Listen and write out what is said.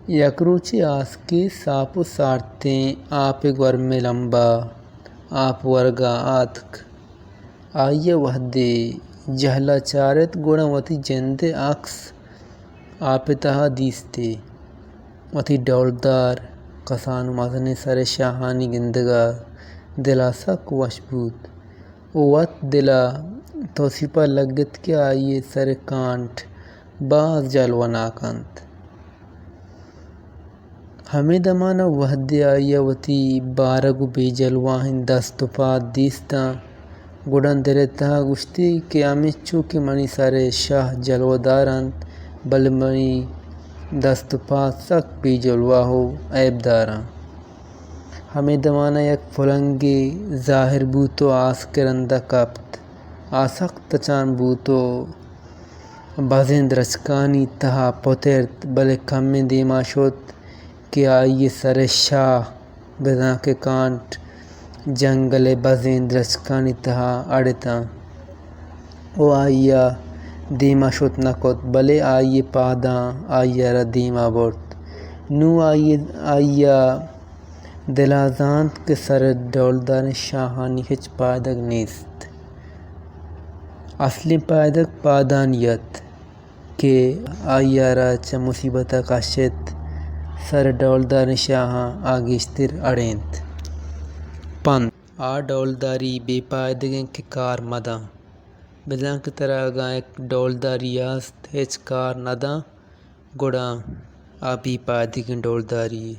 یک روچے آسکے ساپ ءُ سارتیں آپ ءِ گورمے لمب ءَ آپ ورگ ءَ آتک۔ آئی ءَ وھدے جھل ءَ چارت گڑا وتی جند ءِ اکس آپ ءِ تہا دیستے۔ وتی ڈولدار، کسان ءُ مزنیں سر ءِ شاھانی گندگ ءَ دل ءَ سک وش بوت ءُ وت دل ءَ توسیپ ءَ لگت کہ آئی ءِ سر ءِ کانٹ باز جلوہ ناک اَنت۔ ھمے دمان ءَ وھدے آئی ءَ وتی بارگ ءُ بے جلواھیں دست ءُ پاد دیستاں، گڑا دل ءِ تہا گوشتی کہ ھمینچو کہ منی سر ءِ شاہ جلوہ دار اَنت، بلے منی دست ءُ پاد سک بے جلوہ ءُ عیب دار اَنت۔ ھمے دمان ءَ یک پلنگے زاھر بوت ءُ آسک ءِ رند ءَ کپت۔ آ سک تچان بوت ءُ بزیں درچکانی تہا پترت، بلے کمیں دیم ءَ شت کہ آئی ءِ سر ءِ شاہ، بزاں کہ کانٹ، جنگل ءِ بزیں درچکانی تہا اڑتاں ءُ آئی ءَ دیم ءَ شت نہ کت، بلے آئی ءِ پاداں آئی ءَ را دیم ءَ برت۔ نوں آئی، آئی ءَ دل ءَ زانت کہ سر ءِ ڈولداریں شاھانی ھچ پائدگ نیست۔ اصلیں پائدگ پادانی اَت کہ آئی ءَ را چہ مصیبت ءَ کشت، سر ءِ ڈولداریں شاھاں آ گیشتر اڑینت۔ پند۔ آ ڈولداری بے پائدگ اِنت کہ کار مداں۔ بزاں کہ ترا اگاں یک ڈولداری است ھچ کار نہ داں، گڑا آ بے پائدگیں ڈولداری یے۔